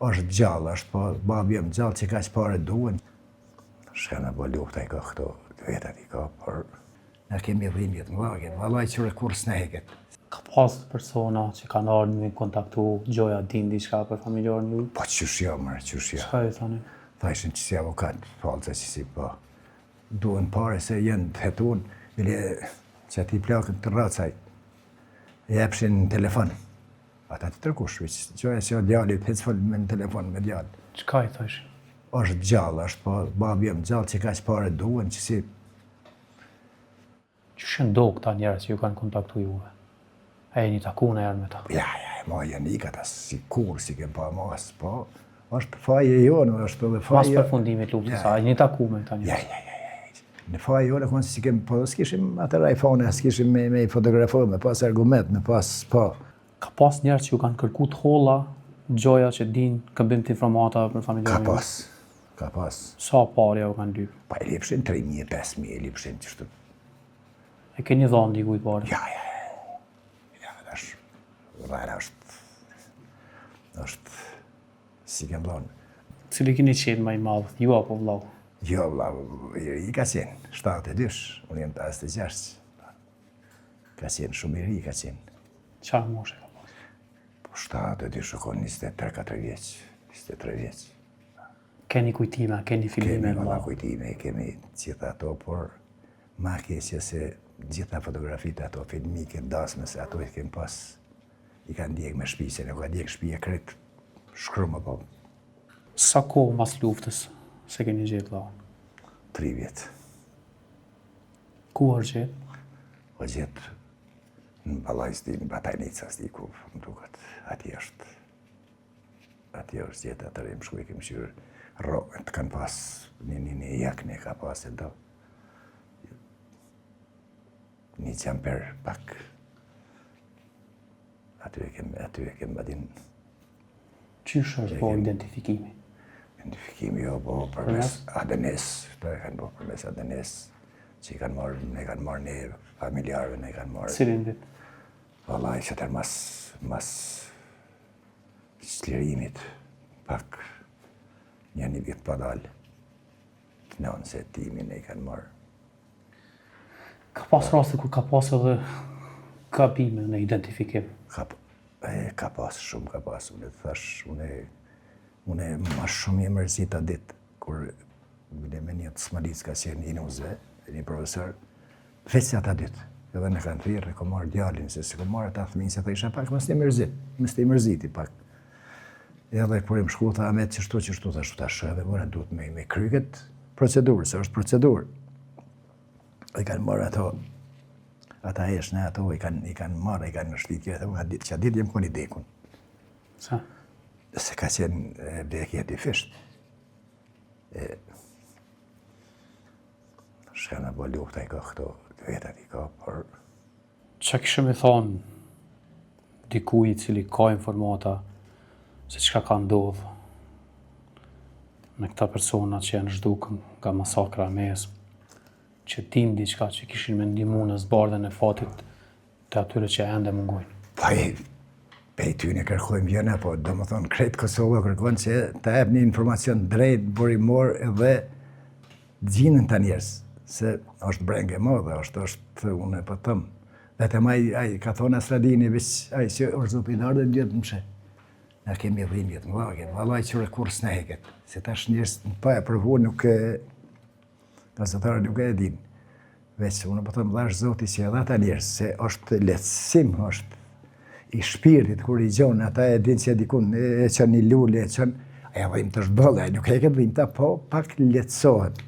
Është gjallë, është po, babi jem gjallë që kaq pare duhen. Shka me bo lufta i ka këto, të vetat i ka, por na kemi dhimbje të mëdha, kemi vallai qyre kurrë s'na heket. Ka pas persona që kanë ardhur me kontaktu, gjoja din diçka për familjarën juj? Po qysh jo, mërë, qysh jo. Çka ju thonin? Thajshin që si avokat, falca që si po. Duhen pare se jenë të hetun, bile që ati plakën të rracaj, jepshin në telefon. Ata të tërkush, veç gjoja që o djali, të hecë me në telefon me djalë. Çka i thojshin? është gjallë, është po, babi jem gjallë që kaq pare duhen, që si... Qysh janë do këta njerëz që ju kanë kontaktu juve? A jeni taku nëherë me ta? Ja, ja, ma janë ik ata si kur, si kem pa mas, po, është faje jonë, është edhe faje... Mas përfundimit luftës, a jeni taku me këta njerëz? Ja, ja, ja, ja, në faje jonë, konë si kem, po, s'kishim atëherë iPhone, s'kishim me, me i fotografu, me pas argument, me pas, po. Ka pas njerëz që ju kanë kërku të holla, gjoja që din këmbim të informatave për familjarët? Ka pas, ka pas. Sa pare ju kanë lypë? Pa i lypshin 3.000, 5.000, i lypshin qështu. E keni dhonë dikujt pare? Ja, ja, ja, ja, tash, rrena është, është, si kem dhonë. Cili keni qenë ma i madh, ju apo vllau? Jo, vllau, i ri ka qenë, 72, unë jem 56. Ka qenë shumë i ri, ka qenë. Çfarë moshe ka pas? Po 72 shkon 23-4 vjeç, 23 vjeç. Keni kujtime, keni filmime? Kemi valla kujtime, kemi gjitha ato, por ma keqe se gjitha fotografitë ato filmike, dasme se ato i kemi pas, i kanë djegë me shpi, se nuk ka djegë shpi e krejt shkrumë, po. Sa kohë mas luftës se keni gjetë vllaun? 3 vjetë. Ku është gjetë? O gjetë në Ballaj s'di, në Batajnica s'di ku, më duket, ati është, ati është gjetë, atëherë jem shku i kem kqyrë, rrobet kanë pas, një një një jakne ka pas e do, një xhamper pak, aty e kem, aty e kem, adin, Qysh është bo identifikimi? Identifikimi jo bo përmes ADN-s, këto e kanë bo përmes ADN-s, që i kanë marrë, ne kanë marrë ne familjarëve, ne kanë marrë. Cilin vit? Vallai, që tërë mas, mas çlirimit, pak një një vit pa dalë, të nënë se timin e i kanë marrë. Ka pas raste kur ka pas edhe gabime në identifikim? Ka, e, ka pas, shumë ka pas, unë të thash, unë, unë ma shumë jam mërzit atë ditë, kur bile me një të Smalic ka qenë i nuzve, një profesor, veç se ata ditë, edhe në kanë thirrë, e kom marrë djalin, se s'e kom marrë ata fëmijë, se tha isha pak mos të mërzit, mos të mërziti pak. Edhe kur jam shku, tha Ahmet, qështu, qështu, tha shu, tash edhe more, duhet me, me kry këtë procedurë, se është procedurë. I kanë marrë ato, ata esh në ato, i kanë, i kanë marrë, i kanë shti tjere, nga ditë, që ditë jem kon i dekun. Sa? Se ka qenë vdekje e dyfisht. E, shka me bo lufta i ka këto, të vetat i ka, por Çka kishe me thonë dikuj i cili ka informata se çka ka ndodhë me këta persona që janë zhdukë nga masakra e Mejës, që din diçka që kishin me ndihmu në zbardhjen e fatit të atyre që ende mungojnë. Po e, pej tyne kërkojmë jëna, po do më thonë krejt Kosova kërkon që të jep një informacion drejt, burimor edhe Gjinen këta njerëz, se është brengë e madhe, është, është, unë e po thom. Vetëm ai, ai ka thonë Asradini, veç ai që është Zoti i lartë dhe gjithë më shë. Na kemi dhimbje të mëdha, kemi vallai qyre kurrë s'na heket. Se tash njerëz pa e provu nuk e gazetarët nuk e din. Veç unë po them dhashtë Zoti që edhe ata njerëz se është lehtësim, është i shpirtit kur i gjon ata e din që dikun e çon një lule, e çon ajo dhimbtë është boll, ai nuk e ke dhimbta, po pak lehtësohet.